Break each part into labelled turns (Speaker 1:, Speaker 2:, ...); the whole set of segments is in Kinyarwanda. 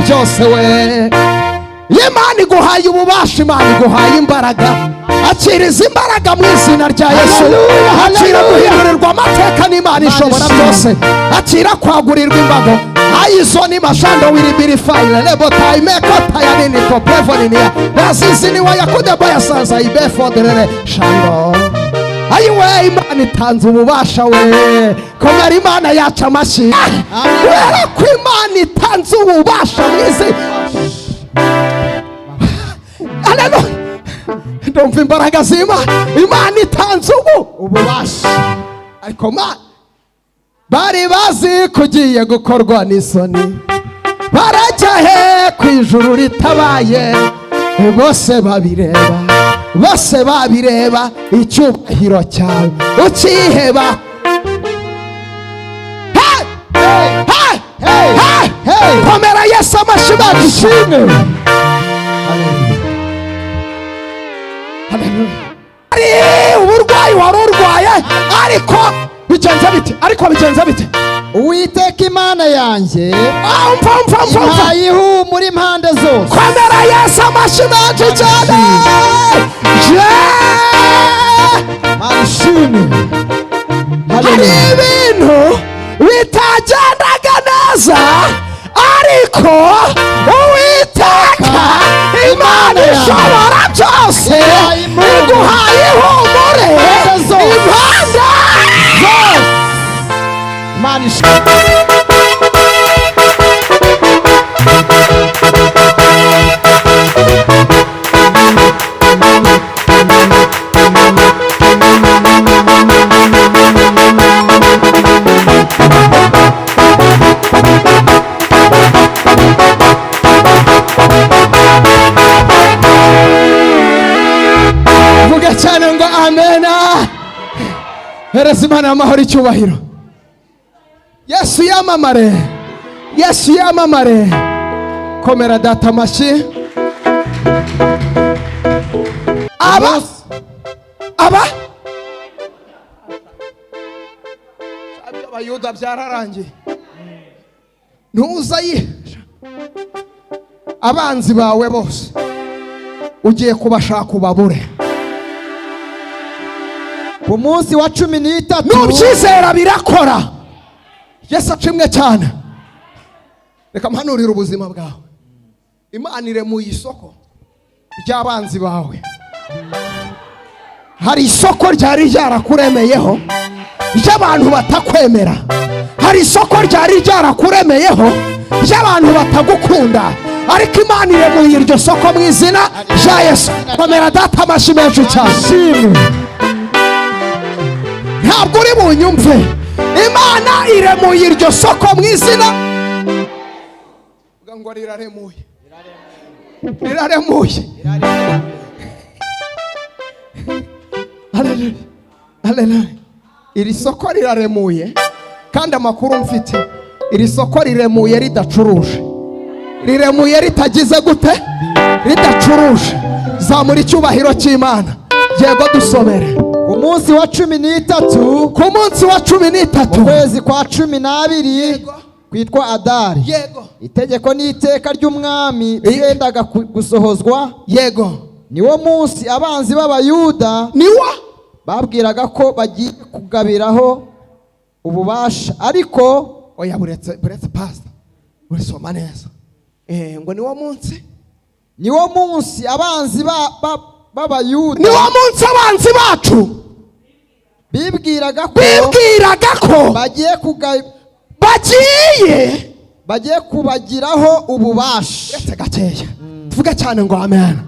Speaker 1: Byose we, Imana iguhaye ububasha, Imana iguhaye imbaraga. Akiriza imbaraga mu izina rya Yesu.
Speaker 2: Hallelujah,
Speaker 1: Akira
Speaker 2: hallelujah.
Speaker 1: guhindurirwa amateka n'Imana ishobora
Speaker 2: ishimwe.
Speaker 1: byose. Akira kwagurirwa imbago. Ayizoni mashando wiribiri fayile lebotaimekotaya toplevoninia raziziniwa yakudebo yasanza ibefoderere shando. Ayiwe, Imana itanze ububasha we. Komera Imana yaca amashyi, kubera ko Imana itanze ububasha mu isi. Haleluya! Ndumva imbaraga z'Imana. Imana itanze ubu
Speaker 2: ububasha.
Speaker 1: Ariko ma bari bazi ko ugiye gukorwa n'isoni, barajya he ku ijuru ritabaye? Bose babireba, bose babireba, icyubahiro cyawe ukiheba. Hey! Hey!
Speaker 2: Hey!
Speaker 1: Hey!
Speaker 2: Hey!
Speaker 1: Komera Yesu amashyi menshi.
Speaker 2: Ishimwe.
Speaker 1: Haleluya. Ari uburwayi wari urwaye, ariko bigenze bite? Ariko bigenze bite?
Speaker 2: Uwiteka Imana yanjye
Speaker 1: Ah, umva, umva, umva, umva!
Speaker 2: impaye ihumure impande zose.
Speaker 1: Komera Yesu amashyi menshi cyane. Yeah!
Speaker 2: Mana ishimwe.
Speaker 1: Hari
Speaker 2: Haleluya.
Speaker 1: ibintu bitagendaga neza, ariko Uwiteka Imana ishobora byose iguhaye ihumure
Speaker 2: Impande zose.
Speaker 1: impande
Speaker 2: Zose. Imana ishimwe.
Speaker 1: Vuga cyane ngo amena. Hereza Imana y'amahoro icyubahiro. Yesu yamamare, Yesu yamamare. Komera Data amashyi. Aba Abayuda byararangiye, ntuza yihisha. Abanzi bawe bose ugiye kubashaka ubabure.
Speaker 2: Ku munsi wa 13.
Speaker 1: Nubyizera birakora. Yesu ashimwe cyane. Reka mpanurire ubuzima bwawe. Imana iremuye isoko ry'abanzi bawe. Hari isoko ryari ryarakuremeyeho ry'abantu batakwemera, hari isoko ryari ryarakuremeyeho ry'abantu batagukunda, ariko Imana iremuye iryo soko mu izina rya Yesu. Komera Data amashyi menshi cyane.
Speaker 2: Ishimwe.
Speaker 1: Ntabwo uri bunyumve. Imana iremuye iryo soko mu izina. Vuga ngo riraremuye, riraremuye. Haleluya, haleluya! Iri soko riraremuye, kandi amakuru mfite, iri soko riremuye ridacuruje, riremuye ritagize gute? Ridacuruje. Zamura icyubahiro cy'Imana. Yego, dusomere.
Speaker 2: Ku munsi wa 13,
Speaker 1: Ku munsi wa 13,
Speaker 2: mu kwezi kwa 12 kwitwa Adari, itegeko n'iteka ry'umwami byendaga gusohozwa. Niwo munsi abanzi b'Abayuda
Speaker 1: Niwo
Speaker 2: babwiraga ko bagiye kugabiraho ububasha, ariko
Speaker 1: Oya, buretse, buretse, pastor, urisoma neza. Ngo niwo munsi?
Speaker 2: Niwo munsi abanzi b'Abayuda
Speaker 1: Niwo munsi abanzi bacu
Speaker 2: bibwiraga ko
Speaker 1: bibwiraga ko
Speaker 2: bagiye kuga
Speaker 1: bagiye
Speaker 2: bagiye kubagiraho ububasha.
Speaker 1: Uretse gakeya, tuvuge cyane ngo amen.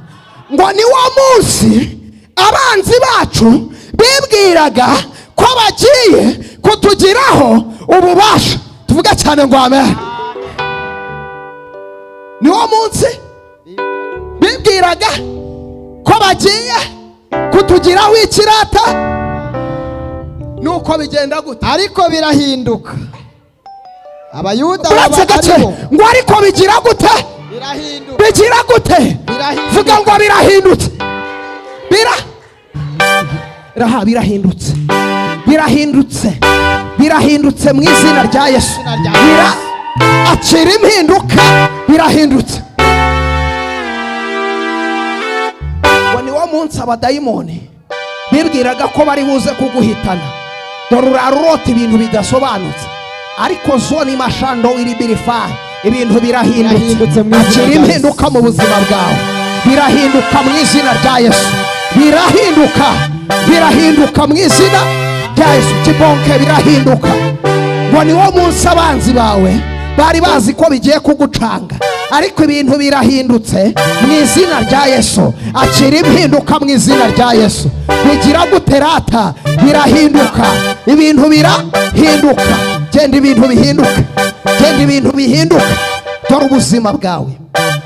Speaker 1: Ngo niwo munsi abanzi bacu bibwiraga ko bagiye kutugiraho ububasha. Tuvuge cyane ngo amen. Niwo munsi bibwiraga ko bagiye kutugiraho ikirata. Nuko bigenda gute?
Speaker 2: Ariko birahinduka, Abayuda
Speaker 1: Uretse
Speaker 2: baba
Speaker 1: gake.
Speaker 2: aribo
Speaker 1: Ngo ariko bigira gute?
Speaker 2: Birahinduka.
Speaker 1: Bigira gute?
Speaker 2: Birahinduka.
Speaker 1: Vuga ngo birahindutse. Bira raha, birahindutse, birahindutse, birahindutse mu izina rya Yesu.
Speaker 2: Izina rya
Speaker 1: Bira akira impinduka. Birahindutse. Ngo ni wo munsi abadayimoni bibwiraga ko bari buze kuguhitana. Dore urarurota ibintu bidasobanutse, ariko zone mashando iribirifayi, ibintu birahindutse.
Speaker 2: Birahindutse mu izina
Speaker 1: Akira
Speaker 2: rya Yesu.
Speaker 1: impinduka mu buzima bwawe. Birahinduka mu izina rya Yesu. Birahinduka, birahinduka mu izina rya Yesu. Kibonke, birahinduka. Ngo ni wo munsi abanzi bawe bari bazi ko bigiye kugucanga, ariko ibintu birahindutse mu izina rya Yesu. Akira impinduka mu izina rya Yesu. Bigira guterata? Birahinduka. Ibintu birahinduka. Genda, ibintu bihinduka. Genda, ibintu bihinduka. Dore ubuzima bwawe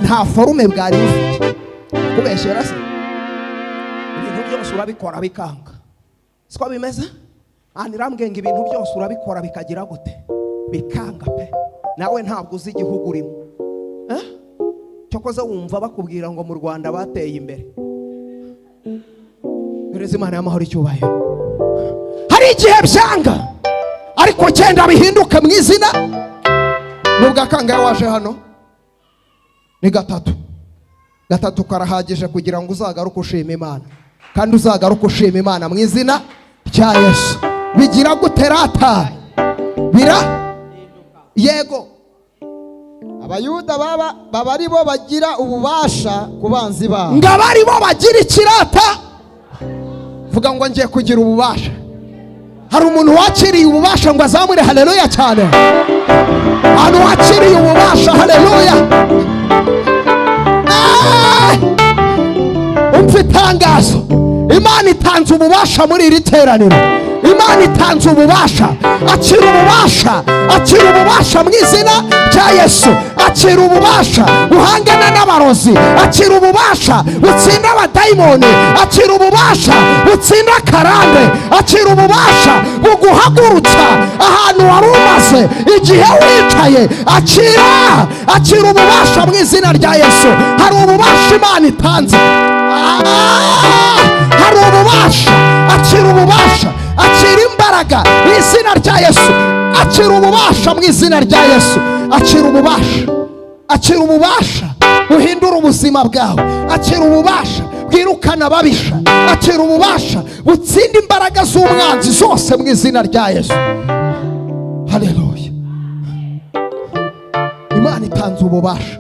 Speaker 1: nta forme bwari bufite. Kubeshyera se, ibintu byose urabikora bikanga, siko bimeze? Hano irambwiye ngo ibintu byose urabikora bikagira gute? Bikanga pe. Nawe ntabwo uzi igihugu urimo. Eh? Cyokoze wumva bakubwira ngo mu Rwanda bateye imbere. Perezida, Imana y'amahoro icyubahiro. Hari igihe byanga, ariko genda bihinduke mu izina. Nubwo kangahe waje hano? Ni gatatu. Gatatu karahagije kugira ngo uzagaruke ushima Imana, kandi uzagaruke ushima Imana mu izina rya Yesu. Bigira guterata? Bira yego.
Speaker 2: Abayuda baba ari bo bagira ububasha ku banzi babo.
Speaker 1: Ngo abe ari bo bagira ikirata. Vuga ngo ngiye kugira ububasha. Hari umuntu wakiriye ububasha ngo azamure haleluya cyane. Ahantu wakiriye ububasha, haleluya. Ah! Umva itangazo: Imana itanze ububasha muri iri teraniro. Imana itanze ububasha. Akira ububasha, akira ububasha mu izina rya Yesu. Akira ububasha buhangana n'abarozi. Akira ububasha butsinda abadayimoni. Akira ububasha butsinda karande. Akira ububasha buguhagurutsa ahantu wari umaze igihe wicaye. Akira, akira ububasha mu izina rya Yesu. Hari ububasha Imana itanze. Ah! Hari ububasha. Akira ububasha, akira imbaraga mu izina rya Yesu. Akira ububasha mu izina rya Yesu. Akira ububasha, akira ububasha buhindura ubuzima bwawe. Akira ububasha bwirukana ababisha. Akira ububasha butsinda imbaraga z'umwanzi zose mu izina rya Yesu. Haleluya! Imana itanze ububasha.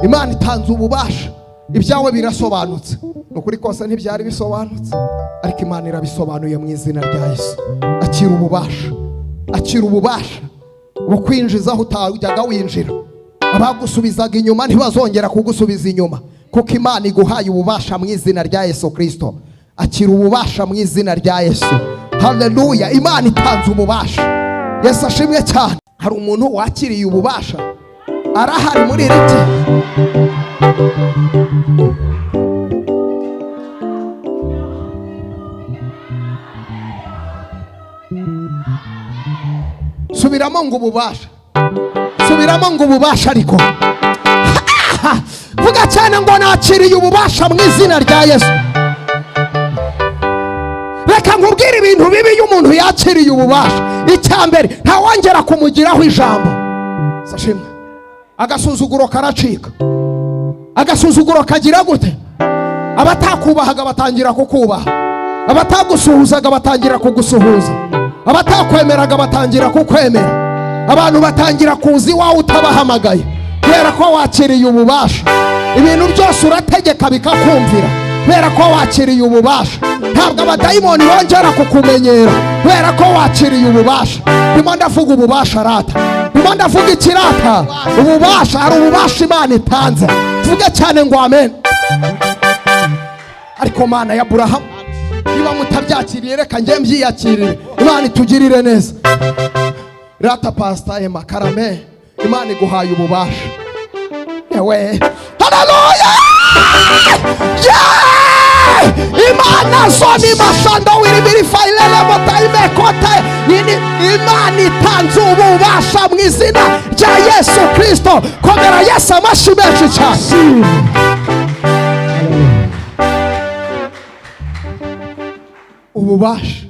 Speaker 1: Imana itanze ububasha. Ibyawe birasobanutse. Ni ukuri kose ntibyari bisobanutse, ariko Imana irabisobanuye mu izina rya Yesu. Akira ububasha, akira ububasha bukwinjiza aho utajyaga winjira. Abagusubizaga inyuma ntibazongera kugusubiza inyuma, kuko Imana iguhaye ububasha mu izina rya Yesu Kirisito. Akira ububasha mu izina rya Yesu. Haleluya! Imana itanze ububasha. Yesu ashimwe cyane. Hari umuntu wakiriye ububasha? Arahari muri iri ti? Subiramo ngo ububasha. Subiramo ngo ububasha. Ariko vuga cyane ngo nakiriye ububasha mu izina rya Yesu. Reka nkubwire ibintu bibi iyo umuntu yakiriye ububasha. Icya mbere, ntawongera kumugiraho ijambo. Sashimwe. Agasuzuguro karacika. Agasuzuguro kagira gute? Abatakubahaga batangira kukubaha, abatagusuhuzaga batangira kugusuhuza, abatakwemeraga batangira kukwemera. Abantu batangira kuza iwawe utabahamagaye, kubera ko wakiriye ububasha. Ibintu byose urategeka bikakumvira, kubera ko wakiriye ububasha. Ntabwo abadayimoni bongera kukumenyera, kubera ko wakiriye ububasha. Ndimo ndavuga ububasha rata. Ndimo ndavuga ikirata? Ububasha. Hari ububasha Imana itanze. Tuvuge cyane ngo amen. Ariko Mana ya Burahamu, niba mutabyakiriye, reka njye mbyiyakirire. Imana itugirire neza. Rata pasita Ema karame, Imana iguhaye ububasha. Ewe, haleluya! Yeah! Imana zoni mashando wiribiri motayimekote nini. Imana itanze ububasha mu izina rya Yesu Kirisito. Komera Yesu amashyi menshi cyane. Ububasha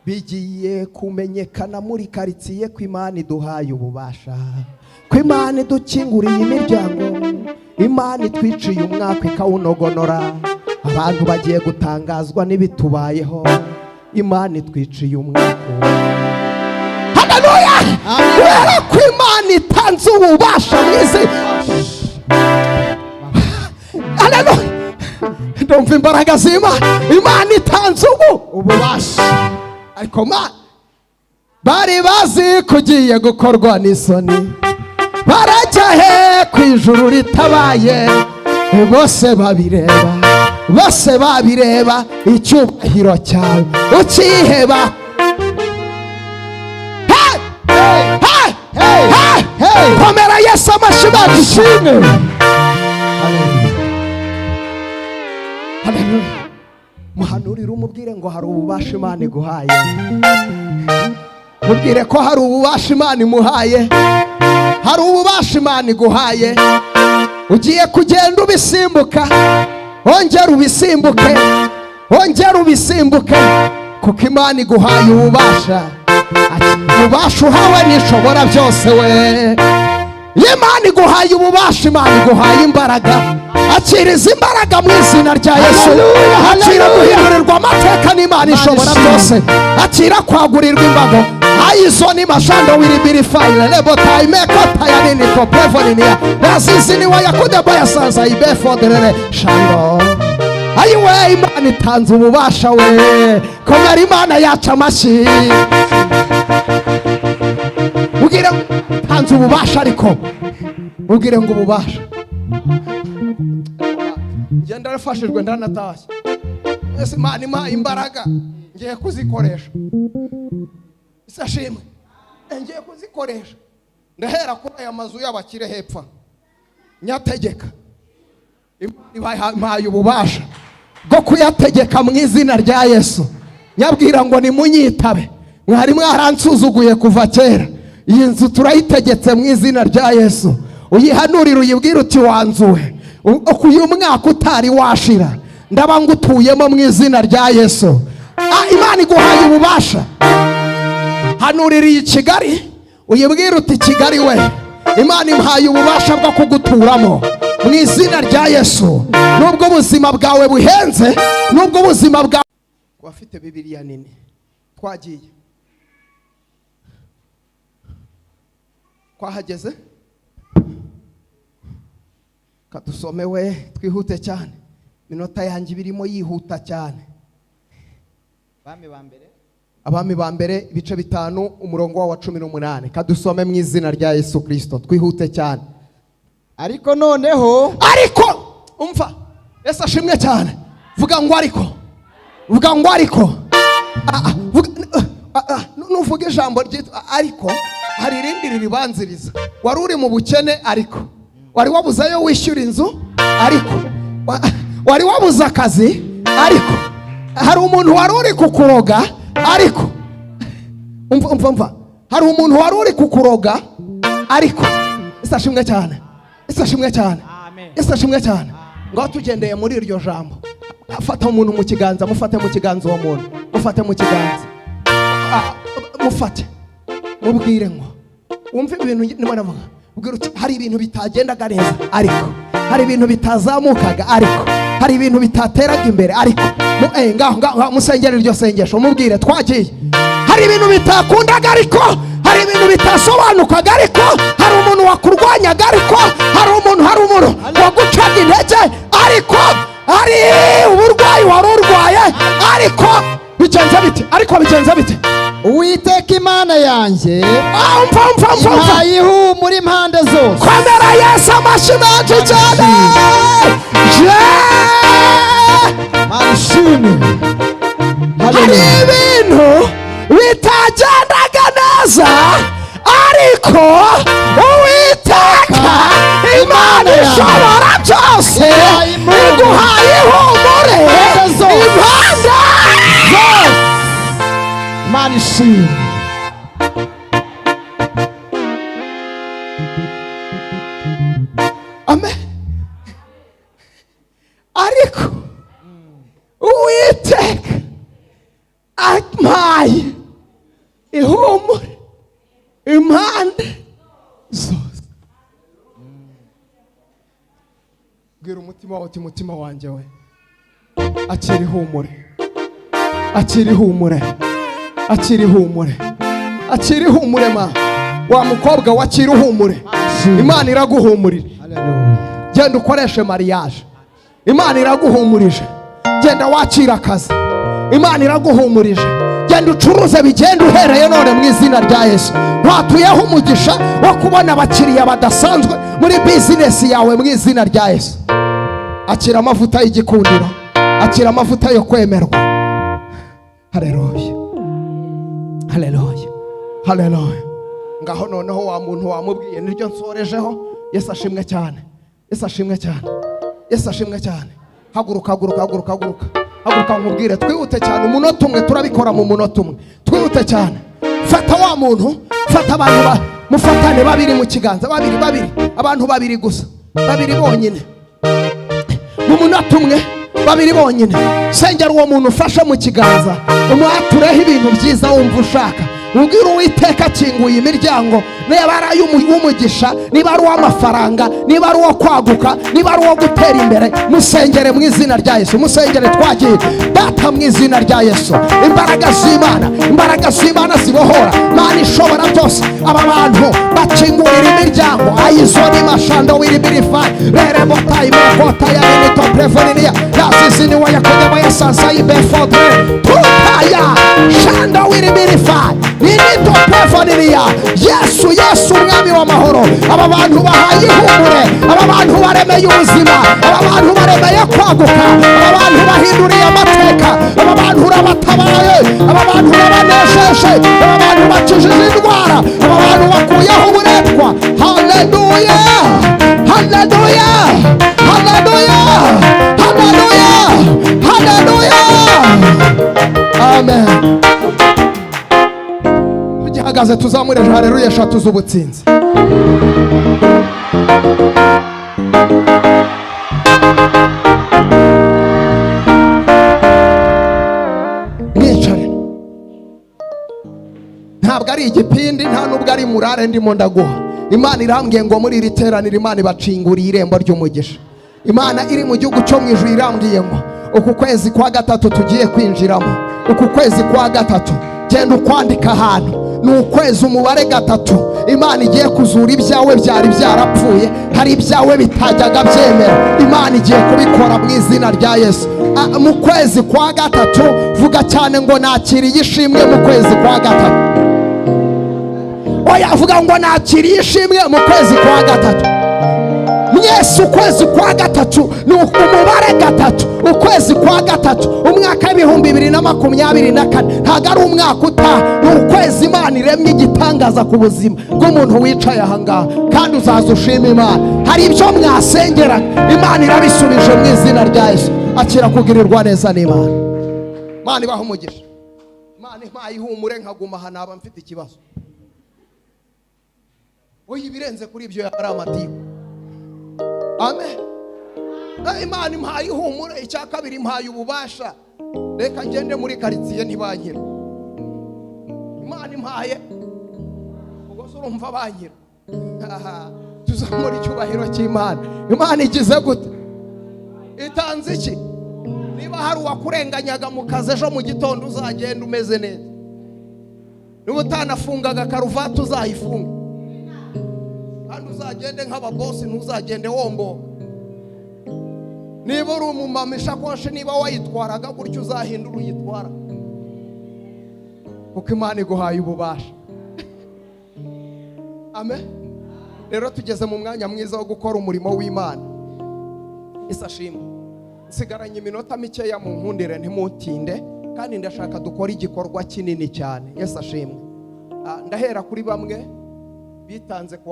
Speaker 1: bigiye kumenyekana muri karitsiye ko Imana iduhaye ububasha. Ko Imana idukinguriye imiryango, Imana itwiciye umwaka ikawunogonora, abantu bagiye gutangazwa n'ibitubayeho. Imana itwiciye umwaka. Haleluya! Kubera ko Imana itanze ububasha mu isi. Haleluya! Ndumva imbaraga z'Imana. Imana itanze
Speaker 2: ububasha.
Speaker 1: Ariko ma bari bazi ko ugiye gukorwa n'isoni, barajya he ku ijuru ritabaye? Bose babireba, bose babireba, icyubahiro cyawe ukiheba. Hey! Hey! Hey!
Speaker 2: Hey!
Speaker 1: Komera Yesu amashyi badushime. Haleluya! Muhanurire, umubwire ngo hari ububasha Imana iguhaye. Mubwire ko hari ububasha Imana imuhaye, hari ububasha Imana iguhaye. Ugiye kugenda ubisimbuka, ongera ubisimbuke, ongera ubisimbuke, kuko Imana iguhaye ububasha. Ububasha uhawe nishobora byose we. Imana iguhaye ububasha, Imana iguhaye imbaraga. Akiriza imbaraga mu izina rya Yesu. Akira guhindurirwa amateka n'Imana ishobora byose. Akira kwagurirwa imbago. Ayizoni mashando wiribiri fayile lebo taimeko tayanini toprevoninia razizini wayakudebo yasanza ibefoderere shando. Ayiwe, Imana itanze ububasha we. Komera Imana yaca amashyi. Ubwire tanze ububasha, ariko ubwire ngo ububasha. Ngenda ndarafashijwe, ndanatashye. Ese Imana impaye imbaraga, ngiye kuzikoresha. Ese ashimwe. Ngiye kuzikoresha, ndahera kuri aya mazu y'abakire hepfo nyategeka. Imana impaye ububasha bwo kuyategeka mu izina rya Yesu. Nyabwira ngo nimunyitabe, mwari mwaransuzuguye kuva kera. Iyi nzu turayitegetse mu izina rya Yesu. Uyihanurire, uyibwire uti: "Wanzuwe, uyu mwaka utari washira ndaba ngutuyemo mu izina rya Yesu." Imana iguhaye ububasha. Hanurira iyi Kigali, uyibwire uti: "Kigali we, Imana impaye ububasha bwo kuguturamo mu izina rya Yesu." Nubwo ubuzima bwawe buhenze, nubwo ubuzima bwawe. Ku bafite Bibiliya nini, twagiye, twahageze. Kadusomewe twihute cyane, minota yanjye ibirimo yihuta cyane.
Speaker 2: Bami ba mbere.
Speaker 1: Abami ba mbere, ibice 5, umurongo wa 18. Kadusome mu izina rya Yesu Kirisito, twihute cyane.
Speaker 2: Ariko noneho.
Speaker 1: Ariko umva, Yesu ashimwe cyane. Vuga ngo ariko, vuga ngo ariko. Nuvuga ijambo ryitwa ariko, hari irindi riribanziriza. Wari uri mu bukene, ariko wari wabuze ayo wishyura inzu, ariko wari wabuze akazi, ariko hari umuntu wari uri kukuroga. Ariko umva, umva, umva, hari umuntu wari uri kukuroga, ariko Yesu ashimwe cyane, Yesu ashimwe cyane.
Speaker 2: Amen.
Speaker 1: Yesu ashimwe cyane. Ngaho tugendeye muri iryo jambo, afata umuntu mu kiganza, mufate mu kiganza uwo muntu, mufate mu kiganza. Mufate, mubwire ngo wumve ibintu ndimo navuga. Ubwire uti: "Hari ibintu bitagendaga neza, ariko hari ibintu bitazamukaga, ariko hari ibintu bitateraga imbere, ariko ngaho ngaho musengere iryo sengesho." Mubwire, twagiye. Hari ibintu bitakundaga, ariko hari ibintu bitasobanukaga, ariko hari umuntu wakurwanyaga, ariko hari umuntu wagucaga intege, ariko hari uburwayi wari urwaye, ariko bigenze bite? Ariko bigenze bite?
Speaker 2: Uwiteka Imana yanjye
Speaker 1: Umva, umva, umva, umva.
Speaker 2: impaye ihumure impande zose.
Speaker 1: Komera Yesu amashyi menshi cyane.
Speaker 2: Mana ishimwe.
Speaker 1: Hari
Speaker 2: Haleluya.
Speaker 1: ibintu bitagendaga neza, ariko Uwiteka Imana ishobora byose iguhaye ihumure
Speaker 2: Impande zose.
Speaker 1: impande
Speaker 2: Zose. Mana ishimwe.
Speaker 1: Amen. Ariko Uwiteka ampaye ihumure impande zose. Bwira umutima wawe uti: "Mutima wanjye we, akira ihumure, akira ihumure, akira ihumure, akira ihumure." Ma wa mukobwa, wakira ihumure, Imana iraguhumurira. Genda ukoreshe mariage, Imana iraguhumurije. Genda wakira akazi, Imana iraguhumurije. Genda ucuruze, bigenda uhereye none mu izina rya Yesu. Watuyeho umugisha wo kubona abakiriya badasanzwe muri business yawe mu izina rya Yesu. Akira amavuta y'igikundiro, akira amavuta yo kwemerwa. Haleluya, haleluya, haleluya! Ngaho noneho wa muntu wamubwiye, niryo nsorejeho. Yesu ashimwe cyane, Yesu ashimwe cyane, Yesu ashimwe cyane. Haguruka, haguruka, haguruka, haguruka, haguruka nkubwire. Twihute cyane, umunota umwe, turabikora mu munota umwe. Twihute cyane. Fata wa muntu, fata abantu mufatane babiri mu kiganza, babiri, babiri, abantu babiri gusa, babiri bonyine, mu munota umwe, babiri bonyine. Sengera uwo muntu ufashe mu kiganza, umwatureho ibintu byiza wumva ushaka. Ubwira Uwiteka akinguye imiryango, niba ari ay'umugisha, niba ari uw'amafaranga, niba ari uwo kwaguka, niba ari uwo gutera imbere. Musengere mu izina rya Yesu, musengere. Twagiye. Data, mu izina rya Yesu, imbaraga z'Imana, imbaraga z'Imana zibohora, Mana ishobora byose, aba bantu bakingurira imiryango. Ayizoni mashando wiribirifa rerebotayi mekota ya minito prefoniniya yaziziniwa yakodemo yasansa ibefodre tutaya shando wiribirifa ninito prefoniniya. Yesu, Yesu, Umwami w'amahoro, aba bantu bahaye ihumure, aba bantu baremeye ubuzima, aba bantu baremeye kwaguka, aba bantu bahinduriye amateka, aba bantu urabatabaye, aba bantu urabanesheje, aba bantu bakijije indwara, aba bantu bakuyeho uburetwa. Haleluya, haleluya, haleluya, haleluya, haleluya, amen. Tugihagaze, tuzamure haleluya eshatu z'ubutsinzi. Mwicare. Ntabwo ari igipindi, nta nubwo ari murare ndimo ndaguha. Imana irambwiye ngo muri iri teraniro Imana ibacinguriye irembo ry'umugisha. Imana iri mu gihugu cyo mu ijuru irambwiye ngo uku kwezi kwa gatatu tugiye kwinjiramo, uku kwezi kwa gatatu, genda ukwandika ahantu, ni ukwezi umubare gatatu. Imana igiye kuzura ibyawe byari byarapfuye. Hari ibyawe bitajyaga byemera, Imana igiye kubikora mu izina rya Yesu. Mu kwezi kwa gatatu, vuga cyane ngo: "Nakiriye ishimwe mu kwezi kwa gatatu." Oya, vuga ngo: "Nakiriye ishimwe mu kwezi kwa gatatu." Mwese, ukwezi kwa gatatu ni umubare gatatu. Ukwezi kwa gatatu, umwaka w'2024, ntabwo ari umwaka utaha, ni ukwezi Imana iremye igitangaza ku buzima bw'umuntu wicaye ahangaha, kandi uzaza ushima Imana. Hari ibyo mwasengeraga, Imana irabisubije mu izina rya Yesu. Akira kugirirwa neza n'Imana. Imana ibaha umugisha. Imana impaye ihumure nkaguma aha, naba mfite ikibazo. Oya, ibirenze kuri ibyo yaba ari amatiku. Amen. Imana impaye ihumure. Icya kabiri, impaye ububasha. Reka ngende muri karitsiye ntibankira. Imana impaye ubwo se, urumva bankira? Tuzamura icyubahiro cy'Imana. Imana igize gute? Itanze iki? Niba hari uwakurenganyaga mu kazi, ejo mu gitondo uzagenda umeze neza. Niba utanafungaga karuvati, uzayifunga, kandi uzagende nk'ababosi, ntuzagende womboka. Niba uri umumama, ishakoshi niba wayitwaraga gutyo, uzahindura uyitwara, kuko Imana iguhaye ububasha. Amen. Rero tugeze mu mwanya mwiza wo gukora umurimo w'Imana. Isashimwe. Nsigaranye iminota mikeya, mu nkundire ntimutinde, kandi ndashaka dukore igikorwa kinini cyane. Yesu ashimwe. Ndahera kuri bamwe bitanze kuwa